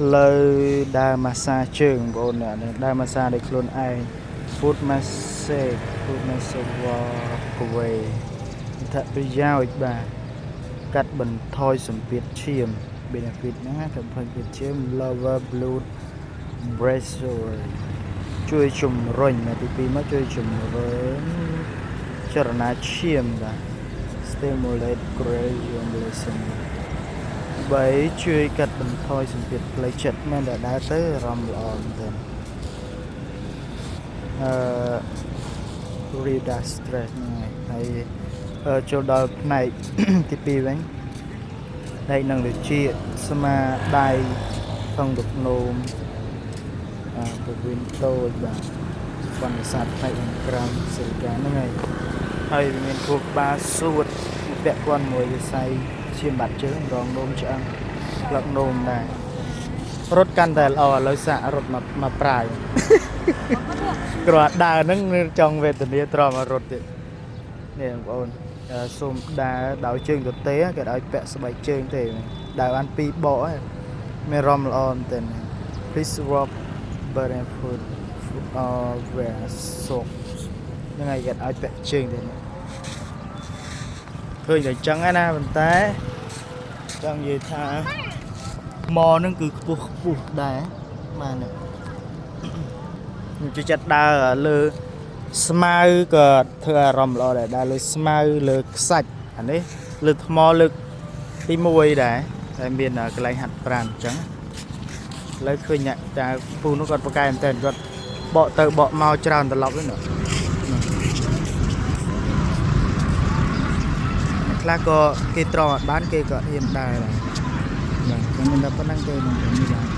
ផ្លូវដើរម៉ាស្សាជើងបងប្អូននេះដើរម៉ាស្សាដោយខ្លួនឯង foot massage, foot massage walkway អត្ថប្រយោជន៍បាទកាត់បន្ថយសម្ពាធឈាម benefit ហ្នឹងណាកាត់បន្ថយសម្ពាធឈាម lower blood pressure ជួយជំរុញទី2មកជួយជំរុញចរន្តឈាមបាទ stimulate circulation 3ជួយកាត់បន្ថយសម្ពាធផ្លូវចិត្តមែនតែដើរទៅអារម្មណ៍ល្អមែនទែនអឺ reduce stress ហ្នឹងហើយហើយអឺចូលដល់ផ្នែក ទី2វិញផ្នែកនឹងដូចជាស្មាដៃថងទឹកនោមអឺពវិនតូចបាទបណ្ឌសាស្ត្រផ្នែកខាងក្រៅសិលកាហ្នឹងហើយហើយវាមានខួរក្បាលសួតពាក់ព័ន្ធមួយវិស័យឈាមបាត់ជើងរងនោមឆ្អឹងផ្លឹកនោមដែររត់កាន់តែល្អឥឡូវសាករត់មកមកប្រាយ គ្រាន់ដើរហ្នឹងចង់វេទនាទ្រាំឲ្យរត់ទៀតនេះបងប្អូនអឺសូមដើរដោយជើងទទេគេឲ្យពាក់ស្បែកជើងទេដើរបានពីរបកហើយមានអារម្មណ៍ល្អមែនទែន Please walk barefoot or wear socks ហ្នឹងហើយគេឲ្យពាក់ជើងទេនេះឃើញតែអញ្ចឹងឯណាប៉ុន្តែចង់និយាយថាមកហ្នឹងគឺខ្ពស់ខ្ពស់ដែរបាទនេះ ខ្ញុំចូលចិត្តដើរលើស្មៅក៏ធ្វើអារម្មណ៍ល្អដែរដើរលើស្មៅលើខ្សាច់អានេះលើថ្មលើកទី1ដែរតែមានកន្លែងហាត់ប្រាណអញ្ចឹងឥឡូវឃើញអ្នកតែពូនោះគាត់ប្រកែមែនតើគាត់បកទៅបកមកច្រើនត្រឡប់ហ្នឹងណាអ្នកខ្លះក៏គេត្រង់អត់បានគេក៏ហ៊ានដើរដែរបាទខ្ញុំមានតែប៉ុណ្្នឹងទេនឹងនេះបាទ។